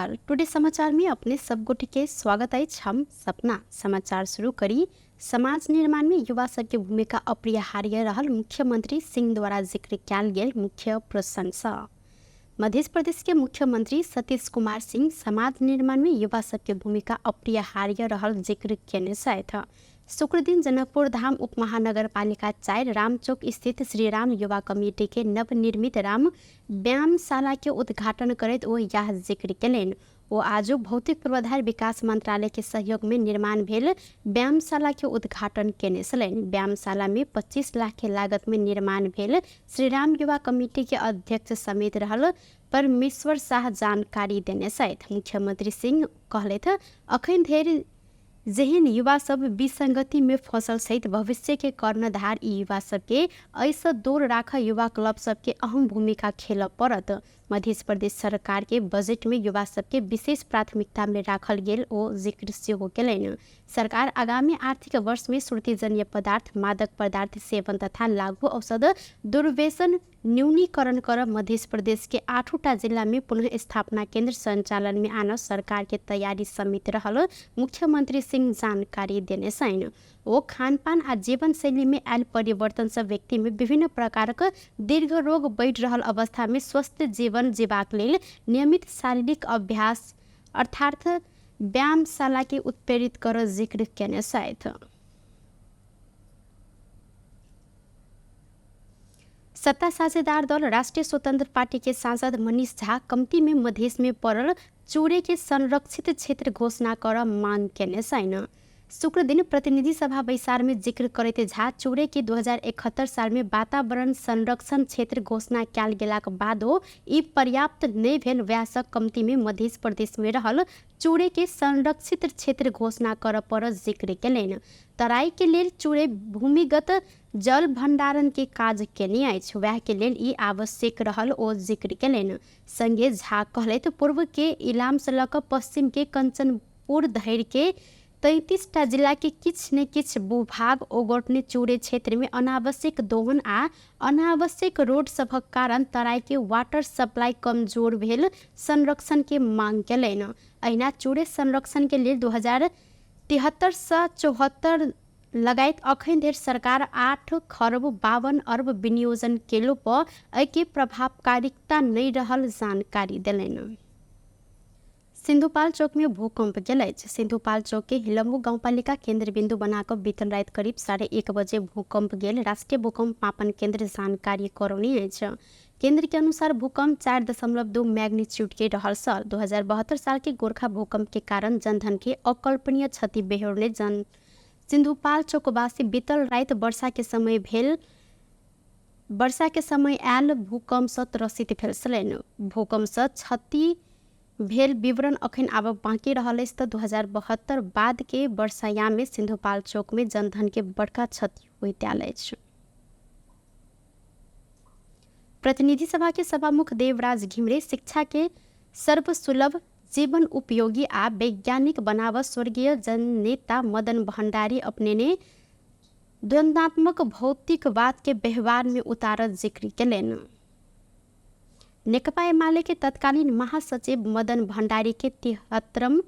नमस्कार, टुडे समाचार में अपने सब गोटे के स्वागत अछि। हम सपना समाचार शुरू करी। समाज निर्माण में युवा सबके भूमिका अपरिहार्य रहल मुख्यमंत्री सिंह द्वारा जिक्र कयल गेल मुख्य प्रसंग। मध्य प्रदेश के मुख्यमंत्री सतीश कुमार सिंह समाज निर्माण में युवा सबके भूमिका अपरिहार्य रहल जिक्र केने छथि। शुक्रदिन जनकपुर धाम उपमहानगरपालिका 4 रामचौक स्थित श्रीराम युवा कमिटी के नवनिर्मित राम व्यायामशाला के उद्घाटन करैत ओ यह जिक्र केलनि। ओ आजु भौतिक पूर्वाधार विकास मंत्रालय के सहयोग में निर्माण भेल व्यायामशाला के उद्घाटन केने छलनि। व्यायामशाला में 25 लाख के लागत में निर्माण भेल श्रीराम युवा कमिटी के अध्यक्ष समेत रहल परमेश्वर शाह जानकारी देने छथि। मुख्यमंत्री सिंह कहलथि, अखन धरि जेहन युवा सब विसंगति में फसल सहित भविष्य के कर्णधार ई युवा सबके एहिसँ दूर राख युवा क्लब सबके अहम भूमिका खेलऽ पड़त। मध्य प्रदेश सरकार के बजट में युवा सबके विशेष प्राथमिकता में राखल गेल ओ जिक्र सेहो केलनि। सरकार आगामी आर्थिक वर्ष में श्रुतिजन्य पदार्थ, मादक पदार्थ सेवन तथा लागू औषध दुर्व्यसन न्यूनीकरण कर मध्य प्रदेश के 8टा जिला में पुनः स्थापना केंद्र संचालन में आन सरकार के तैयारी समेत रहल मुख्यमंत्री सिंह जानकारी देने छनि। ओ खानपान आ जीवनशैली में आयल परिवर्तन से व्यक्ति में विभिन्न प्रकारक दीर्घ रोग बढ़ि रहल अवस्था में स्वस्थ जीवन जीबाक लेल नियमित शारीरिक अभ्यास अर्थात व्यायामशाला के उत्प्रेरित कर जिक्र केने छथि। सत्ता साझेदार दल राष्ट्रिय स्वतंत्र पार्टी के सांसद मनीष झा कम्ती में मधेश में पड़ल चूरे के संरक्षित क्षेत्र घोषणा कर मांग केने छनि। शुक्रदिन प्रतिनिधि सभा बैसार में जिक्र करैत झा चूरे के 2071 साल में वातावरण संरक्षण क्षेत्र घोषणा कयल गेलाक बादो ई पर्याप्त नहि भेल वएह कम्ती में मध्य प्रदेश में रहल चूरे के संरक्षित क्षेत्र घोषणा कर पर जिक्र केलनि। तराई के लेल चूरे भूमिगत जल भंडारण के काज केने अछि, वएह के लेल ई आवश्यक रहल ओ जिक्र केलनि। संगे झा कहलथि, पूर्व के इलाम से लऽ कऽ पश्चिम के कंचनपुर धरि के 33टा जिला के किछु ने किछु भूभाग ओगरने चूरे क्षेत्र में अनावश्यक दोहन आ अनावश्यक रोड सभक कारण तराई के वाटर सप्लाई कमजोर भेल संरक्षण के मांग केलनि। अहिना चूरे संरक्षण के लेल 2073 सँ 74 लगायत अखन धरि सरकार 8 खरब 52 अर्ब विनियोजन केलो पर एहिके प्रभावकारिता नहि रहल जानकारी देलनि। सिन्धुपाल चौक में भूकंप गेल अछि। सिन्धुपाल चौक के हिलम्बु गाउँपालिका केन्द्र बिन्दु बनाकर बीतल राति करीब 1:30 बजे भूकंप गेल राष्ट्रीय भूकंप मापन केंद्र जानकारी करौने अछि। केंद्र के अनुसार भूकंप 4.2 मैग्नीट्यूड के रहल छल। 2072 साल के गोरखा भूकंप के कारण जनधन के अकल्पनीय क्षति बेहोरने जन सिन्धुपाल चौकवासी बीतल राति वर्षा के समय आयल भूकंप सँ त्रसित भेल छलनि। भूकंप सँ क्षति भेल विवरण अखन आब बाँकी रहल अछि तऽ 2072 बाद के वर्षायाम में सिन्धुपाल चौक में जनधन के बड़का क्षति होइत आयल अछि। प्रतिनिधि सभा के सभामुख देवराज घिमिरे शिक्षा के सर्वसुलभ, जीवन उपयोगी आ वैज्ञानिक बनाव स्वर्गीय जननेता मदन भण्डारी अपनेने द्वंद्वात्मक भौतिकवाद के व्यवहार में उतारल जिक्र केलनि। नेकपा एमाले के तत्कालीन महासचिव मदन भण्डारी के 73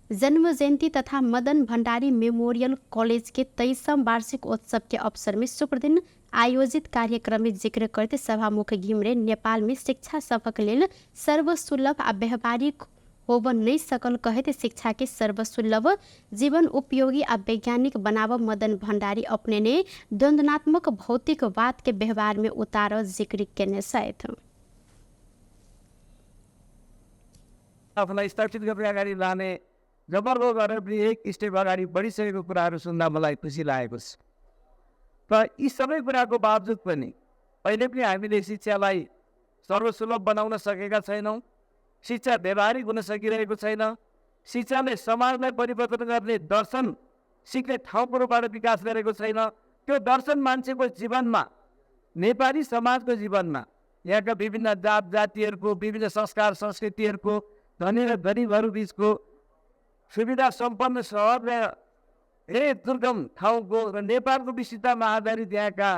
जन्म जयंती तथा मदन भण्डारी मेमोरियल कॉलेज के 23वां वार्षिक उत्सव के अवसर में शुक्रदिन आयोजित कार्यक्रम में जिक्र करते सभामुख घिमिरे नेपाल में शिक्षा सबक लेल सर्वसुलभ आ व्यावहारिक होब नहीं सकल कहैत शिक्षा के सर्वसुलभ, जीवन उपयोगी आ वैज्ञानिक बनाव मदन भण्डारी अपने ने द्वंद्वात्मक भौतिकवाद के व्यवहार में उतार जिक्र केने छथि। आफूलाई स्थापित गरेर अगाडि लाने जबरजस्त गरेर पनि एक स्टेप अगाडि बढिसकेको कुराहरू सुन्दा मलाई खुसी लागेको छ। र यी सबै कुराको बावजुद पनि अहिले पनि हामीले शिक्षालाई सर्वसुलभ बनाउन सकेका छैनौँ, शिक्षा व्यावहारिक हुन सकिरहेको छैन, शिक्षाले समाजलाई परिवर्तन गर्ने दर्शन सिक्ने ठाउँकोबाट विकास गरेको छैन। त्यो दर्शन मान्छेको जीवनमा, नेपाली समाजको जीवनमा, यहाँका विभिन्न जात जातिहरूको, विभिन्न संस्कार संस्कृतिहरूको, धनी र गरिबहरू बिचको, सुविधा सम्पन्न सहर र धेरै दुर्गम ठाउँको र नेपालको विशिष्टतामा आधारित यहाँका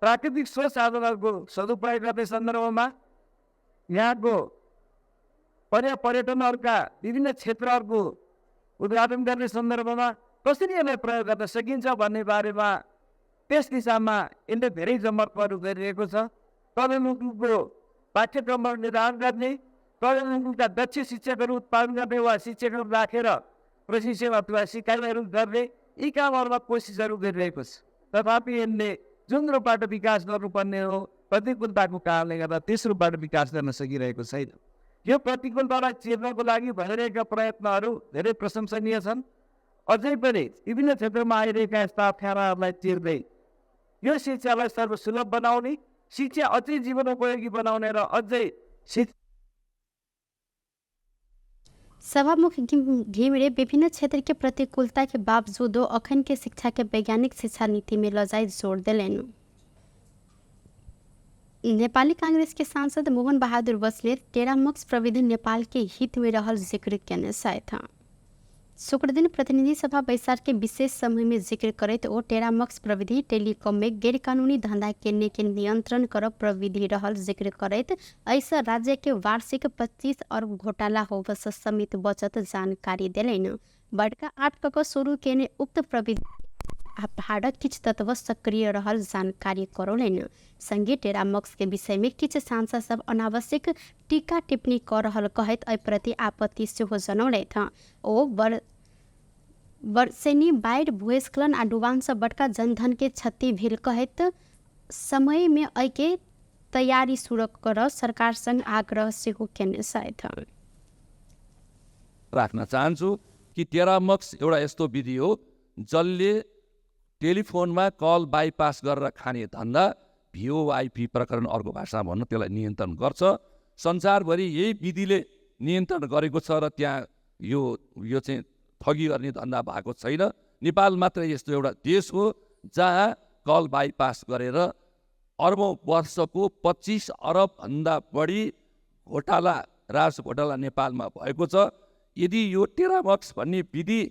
प्राकृतिक स्रोत साधनहरूको सदुपयोग गर्ने सन्दर्भमा यहाँको पर्यटनहरूका विभिन्न क्षेत्रहरूको उद्घाटन गर्ने सन्दर्भमा कसरी यसलाई प्रयोग गर्न सकिन्छ भन्ने बारेमा त्यस दिशामा यसले धेरै जमर्कोहरू गरिरहेको छ। कलमुखको पाठ्यक्रमहरू निर्धारण गर्ने, कलमुखका दक्ष शिक्षकहरू उत्पादन गर्ने वा शिक्षकहरू राखेर प्रशिक्षण अथवा सिकाइहरू गर्ने यी कामहरूमा कोसिसहरू गरिरहेको छ। तथापि यसले जुन रूपबाट विकास गर्नुपर्ने हो प्रतिकूलताको कारणले गर्दा त्यस रूपबाट विकास गर्न सकिरहेको छैन। यो प्रतिकूलतालाई चिर्नको लागि भइरहेका प्रयत्नहरू धेरै प्रशंसनीय छन्। अझै पनि विभिन्न क्षेत्रमा आइरहेका यस्ता अप्ठ्याराहरूलाई चिर्दै यो शिक्षालाई सर्वसुलभ बनाउने, शिक्षा अझै जीवनोपयोगी बनाउने र अझै सभामुख घिमिरे विभिन्न क्षेत्र के प्रतिकूलता के बावजूदो अखन के शिक्षा के वैज्ञानिक शिक्षा नीति में लजाई जोड़ देलेन। नेपाली कांग्रेस के सांसद मोहन बहादुर बस्नेत टेरामक्स प्रविधि नेपाल के हित में रहल जिक्र केने छथि। शुक्रदिन प्रतिनिधि सभा बैसार के विशेष समूह में जिक्र करैत ओ टेरामक्स प्रविधि टेलीकॉम में गैरकानूनी धंधा केने के नियंत्रण कर प्रविधि रहल जिक्र करैत ऐसा राज्य के वार्षिक 25 अरब घोटाला होबस समेत बचत जानकारी देलनि। बड़का 8 क शुरू केने उक्त प्रविधि भाडक किछ तत्व सक्रिय रहल जानकारी करौलनि। संगे टेरामक्स के विषय में किछ सांसद सब अनावश्यक टीका टिप्पणी कर रहल कहैत एहि प्रति आपत्ति सेहो जनौलथि। ओ वर्षेनी बाढ़ि, भूस्खलन आ डुबान से बड़का जनधन के क्षति भेल कहैत समय में एहि के तैयारी शुरू कर सरकार संग आग्रह सेहो केने छथि। राख्न चाहन्छु कि टेरामक्स एउटा यस्तो विधि हो जसले टेलिफोनमा कल बाइपास गरेर खाने धन्दा भिओआइपी प्रकरण, अर्को भाषामा भन्नु, त्यसलाई नियन्त्रण गर्छ। संसारभरि यही विधिले नियन्त्रण गरेको छ र त्यहाँ यो यो चाहिँ ठगी गर्ने धन्दा भएको छैन। नेपाल मात्र यस्तो एउटा देश हो जहाँ कल बाइपास गरेर अरबौँ वर्षको 25 अरबभन्दा बढी घोटाला, राज घोटाला नेपालमा भएको छ। यदि यो टेरामक्स भन्ने विधि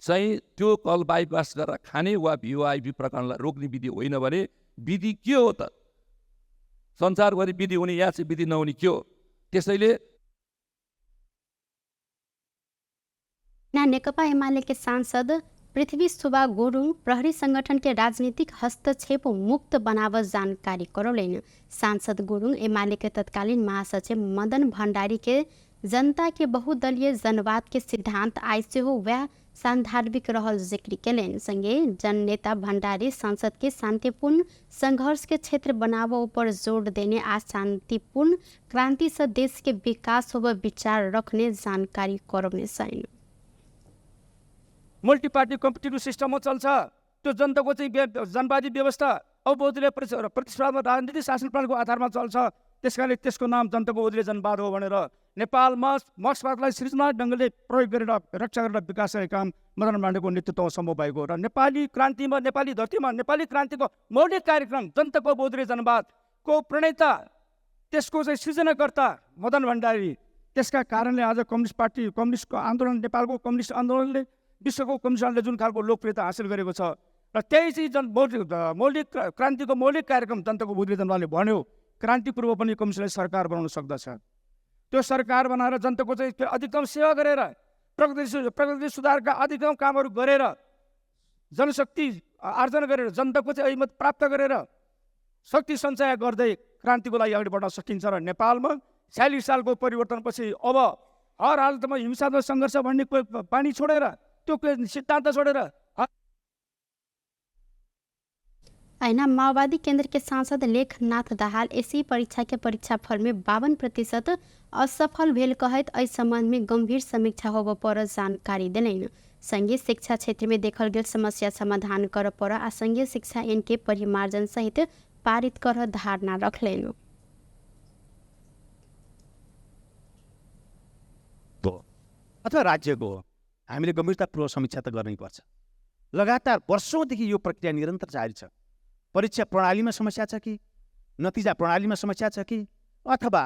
चाहिँ त्यो कल बाइपास गरेर खाने वा भिओआइपी प्रकरणलाई रोक्ने विधि होइन भने विधि के हो त? संसारभरि विधि हुने, यहाँ चाहिँ विधि नहुने के हो? त्यसैले नेकपा एमाले के सांसद पृथ्वी सुब्बा गुरुङ प्रहरी संगठन के राजनीतिक हस्तक्षेप मुक्त बनाव जानकारी करौलनि। सांसद गुरुङ एमाले के तत्कालीन महासचिव मदन भण्डारी के जनता के बहुदलीय जनवाद के सिद्धांत आइ सेहो वएह सांदर्भिक रहल जिक्र केलनि। संगे जननेता भण्डारी संसद के शांतिपूर्ण संघर्ष के क्षेत्र बनाव ऊपर जोड़ देने आ शांतिपूर्ण क्रांति से देश के विकास होब विचार रखने जानकारी करौने छनि। मल्टी पार्टी कम्पिटेटिभ सिस्टममा चल्छ त्यो जनताको चाहिँ जनवादी व्यवस्था अब बहुदलीय प्रतिस्पर्धात्मक राजनीतिक शासन प्रणालीको आधारमा चल्छ। त्यस कारणले त्यसको नाम जनताको बहुदलीय जनवाद हो भनेर नेपालमा मार्क्सवादलाई सृजनात्मक ढङ्गले प्रयोग गरेर रक्षा गरेर विकास गर्ने काम मदन भण्डारीको नेतृत्वमा सम्भव भएको र नेपाली क्रान्तिमा, नेपाली धरतीमा नेपाली क्रान्तिको मौलिक कार्यक्रम जनताको बहुदलीय जनवादको प्रणेता, त्यसको चाहिँ सृजनाकर्ता मदन भण्डारी। त्यसका कारणले आज कम्युनिस्ट पार्टी, कम्युनिस्ट आन्दोलन, नेपालको कम्युनिस्ट आन्दोलनले विश्वको कम्युनिस्ट आन्दोलनले जुन खालको लोकप्रियता हासिल गरेको छ र त्यही चाहिँ जन मौलिक क्रान्तिको मौलिक कार्यक्रम जनताको बहुदलीय जनवादले भन्यो। क्रान्तिपूर्व पनि कम्युनिस्टले सरकार बनाउन सक्दछ। त्यो सरकार बनाएर जनताको चाहिँ अधिकतम सेवा गरेर प्रगति सुधारका अधिकतम कामहरू गरेर जनशक्ति आर्जन गरेर जनताको चाहिँ अभिमत प्राप्त गरेर शक्ति सञ्चय गर्दै क्रान्तिको लागि अगाडि बढ्न सकिन्छ। र नेपालमा 46 सालको परिवर्तनपछि अब हर हालतमा हिंसात्मक सङ्घर्ष भन्ने बानी छोडेर, त्यो सिद्धान्त छोडेर ऐना माओवादी केंद्र के सांसद लेखनाथ दाहाल एसी परीक्षा के परीक्षाफल में 52% असफल भेल कहैत एहि संबंध में गंभीर समीक्षा होब पर जानकारी देलनि। संघीय शिक्षा क्षेत्र में देखल गेल समस्या समाधान कर पर आ संघीय शिक्षा ऐन के परिमार्जन सहित पारित कर धारणा रखलनि। अथवा राज्यको हामीले गम्भीरतापूर्वक समीक्षा त गर्नै पर्छ। लगातार वर्षौँदेखि यो प्रक्रिया निरन्तर जारी छ। परीक्षा प्रणालीमा समस्या छ कि, नतिजा प्रणालीमा समस्या छ कि, अथवा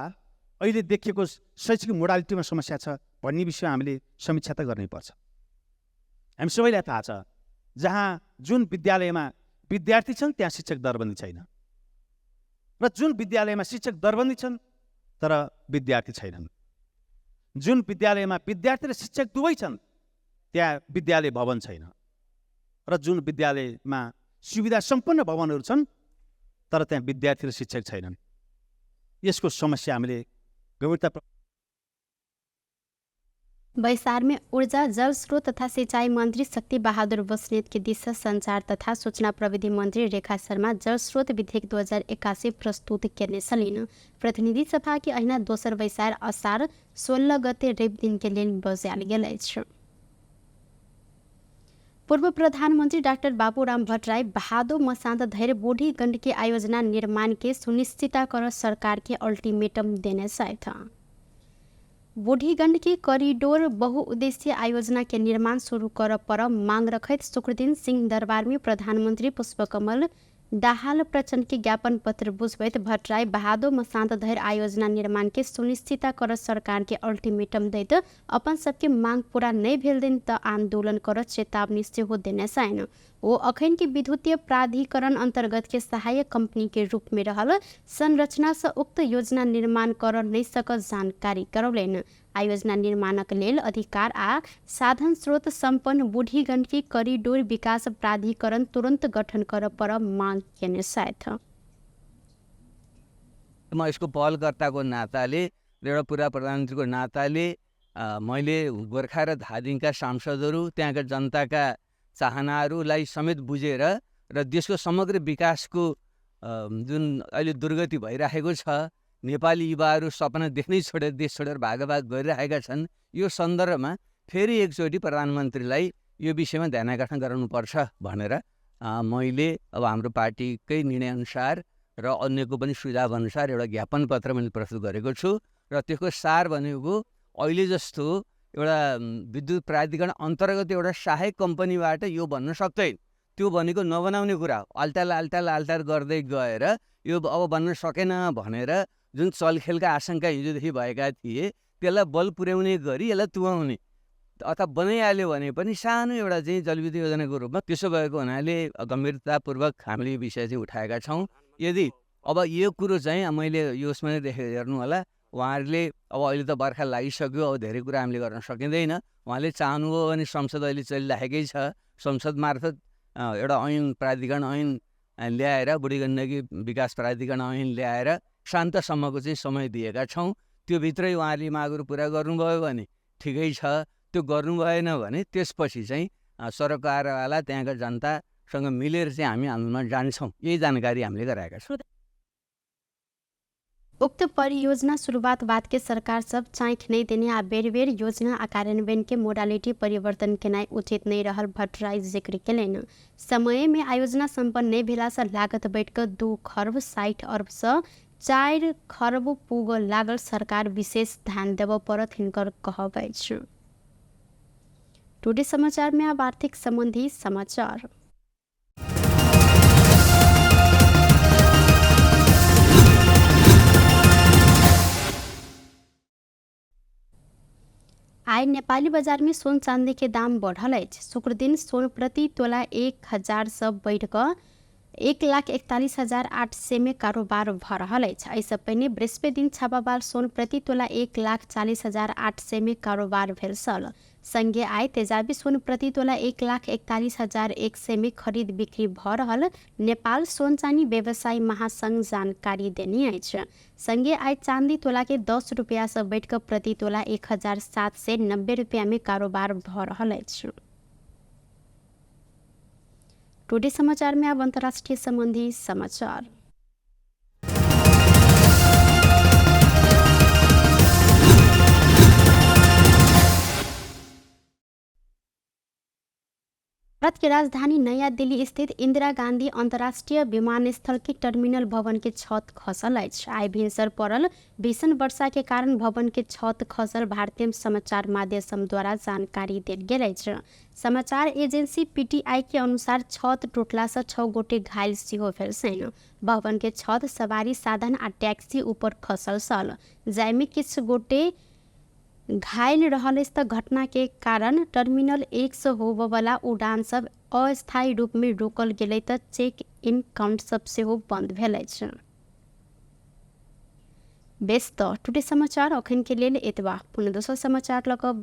अहिले देखिएको शैक्षिक मोडालिटीमा समस्या छ भन्ने विषयमा हामीले समीक्षा त गर्नैपर्छ। हामी सबैलाई थाहा छ, जहाँ जुन विद्यालयमा विद्यार्थी छन् त्यहाँ शिक्षक दरबन्दी छैन र जुन विद्यालयमा शिक्षक दरबन्दी छन् तर विद्यार्थी छैनन्। जुन विद्यालयमा विद्यार्थी र शिक्षक दुवै छन् त्यहाँ विद्यालय भवन छैन र जुन विद्यालयमा सुविधा सम्पन्न भवनहरू छन् तर त्यहाँ विद्यार्थी र शिक्षक छैनन्। यसको समस्या हामीले गम्भीरता। बैसार में ऊर्जा, जल स्रोत तथा सिंचाई मंत्री शक्ति बहादुर बस्नेत के दिस से संचार तथा सूचना प्रविधि मंत्री रेखा शर्मा जल स्रोत विधेयक 2081 प्रस्तुत केने छलिन। प्रतिनिधि सभा के अहिना दोसर बैसार असार 16 गते रवि दिन के लेल बजायल गेल अछि। पूर्व प्रधानमन्त्री डाक्टर बाबूराम भट्टराई भादो मसान्त धरि बूढ़ी गण्डकी आयोजना निर्माण के सुनिश्चितता कर सरकार के अल्टीमेटम देने छथि। बूढ़ी गण्डकी कॉरिडोर बहुउद्देशीय आयोजना के निर्माण शुरू कर पर मांग रखैत शुक्रदिन सिंह दरबार में प्रधानमन्त्री पुष्पकमल दाहाल प्रचण्ड के ज्ञापन पत्र बुझबैत भट्टराई भादो मसान्त धरि आयोजना निर्माण के सुनिश्चितता कर सरकार के अल्टीमेटम दैत अपन सबके मांग पूरा नहि भेल दिन त आंदोलन कर चेतावनी सेहो देने छनि। ओ अखन के विद्युतीय प्राधिकरण अंतर्गत के सहायक कंपनी के रूप में रहल संरचना से उक्त योजना निर्माण कर नहि सकल जानकारी करौलनि। आयोजना निर्माणक लेल अधिकार आ साधन स्रोत सम्पन्न बूढ़ी गण्डकी कॉरिडोर विकास प्राधिकरण तुरन्त गठन कर पर मांग केने छथि। म यसको पहलकर्ताको नाताले र एउटा पूर्व प्रधानमन्त्रीको नाताले मैले गोर्खा र धादिङका सांसदहरू, त्यहाँका जनताका चाहनाहरूलाई समेत बुझेर र देशको समग्र विकासको जुन अहिले दुर्गति भइरहेको छ, नेपाली युवाहरू सपना देख्नै छोडेर देश छोडेर भागाभाग गरिरहेका छन्, यो सन्दर्भमा फेरि एकचोटि प्रधानमन्त्रीलाई यो विषयमा ध्यान आकर्षण गराउनुपर्छ भनेर मैले अब हाम्रो पार्टीकै निर्णयअनुसार र अन्यको पनि सुझावअनुसार एउटा ज्ञापन पत्र मैले प्रस्तुत गरेको छु। र त्यसको सार भनेको अहिले जस्तो एउटा विद्युत प्राधिकरण अन्तर्गत एउटा सहायक कम्पनीबाट यो भन्न सक्दैन, त्यो भनेको नबनाउने कुरा हो। आल्टाल आल्टाल आल्टाल गर्दै गएर यो अब बन्न सकेन भनेर जुन चलखेलका आशंका हिजोदेखि भएका थिए त्यसलाई बल पुर्याउने गरी यसलाई तुहाउने अथवा बनाइहाल्यो भने पनि सानो एउटा चाहिँ जलविद्युत योजनाको रूपमा। त्यसो भएको हुनाले गम्भीरतापूर्वक हामीले यो विषय चाहिँ उठाएका छौँ। यदि अब यो कुरो चाहिँ मैले यसमा नै देखेर हेर्नु होला, उहाँहरूले अब अहिले त बर्खा लागिसक्यो, अब धेरै कुरा हामीले गर्न सकिँदैन। उहाँले चाहनुभयो भने संसद अहिले चलिराखेकै छ, संसद मार्फत एउटा ऐन प्राधिकरण ऐन ल्याएर बुढी गण्डकी विकास प्राधिकरण ऐन ल्याएर शान्तसम्मको चाहिँ समय दिएका छौँ। त्यो भित्रै उहाँहरूले मागहरू पुरा गर्नुभयो भने ठिकै छ, त्यो गर्नु भएन भने त्यसपछि चाहिँ सरकारवाला त्यहाँका जनतासँग मिलेर चाहिँ हामी आन्दोलनमा जान्छौँ। यही जानकारी हामीले गराएका छौँ। उक्त परियोजना शुरुआत बाद के सरकार सब चाँख नहीं देने आ बेर बेर योजना आ कार्यान्वयन के मोडालिटी परिवर्तन केनाइ उचित नहीं रहल भट्टराई जिक्र केलनि। समय में आयोजना सम्पन्न नहीं भेला से लागत बढ़ि कऽ 2 खर्ब 60 अर्ब से 4 खर्ब पुग लागल सरकार विशेष ध्यान देबऽ पड़त हिनकर कहब अछि। टुडे समाचार में अब आर्थिक संबंधी समाचार। आइ नेपाली बजार में सोन चांदी के दाम बढ़ल अछि। शुक्रदिन सोन प्रति तोला 1000 से बढ़ि कऽ 1,41,800 में कारोबार भऽ रहल अछि। एहिसँ पहिने बृहस्पति दिन छापाबाल सोन प्रति तोला 1,40,800 में कारोबार भेल छल। संगे आइ तेजाबी सोन प्रति तोला 1,41,100 में खरीद बिक्री भऽ रहल नेपाल सोन चानी व्यवसायी महासंघ जानकारी देने अछि। संगे आइ चांदी तोला के 10 रुपया से बढ़ि कऽ प्रति तोला 1,790 रुपया में कारोबार भऽ रहल अछि। टुडे समाचार में अब अंतर्राष्ट्रीय संबंधी समाचार। भारत के राजधानी नया दिल्ली स्थित इंदिरा गांधी अंतर्राष्ट्रीय विमानस्थल के टर्मिनल भवन के छत खसल अछि। आइ भिनसर पड़ल भीषण वर्षा के कारण भवन के छत खसल भारतीय समाचार माध्यम द्वारा जानकारी देल गेल अछि। समाचार एजेंसी पीटीआई के अनुसार छत टूटला से 6 गोटे घायल सेहो भेल छनि। भवन के छत सवारी साधन आ टैक्सी ऊपर खसल छल, जाहिमे किछु गोटे घायल रहल अछि। त घटना के कारण टर्मिनल 1 से होबयवला उड़ान सब अस्थायी रूप में रोकल गेलै त चेक इन काउंट सब सेहो बंद भेल अछि। बेस तऽ टुडे समाचार अखन के लेल एतबा। पुनः दोसर समाचार लऽ कऽ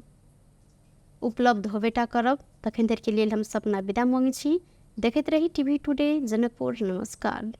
उपलब्ध होबेटा करब। तखन धरिके लेल हम सपना विदा मांगै छी। देखैत रही टीवी टुडे जनकपुर। नमस्कार।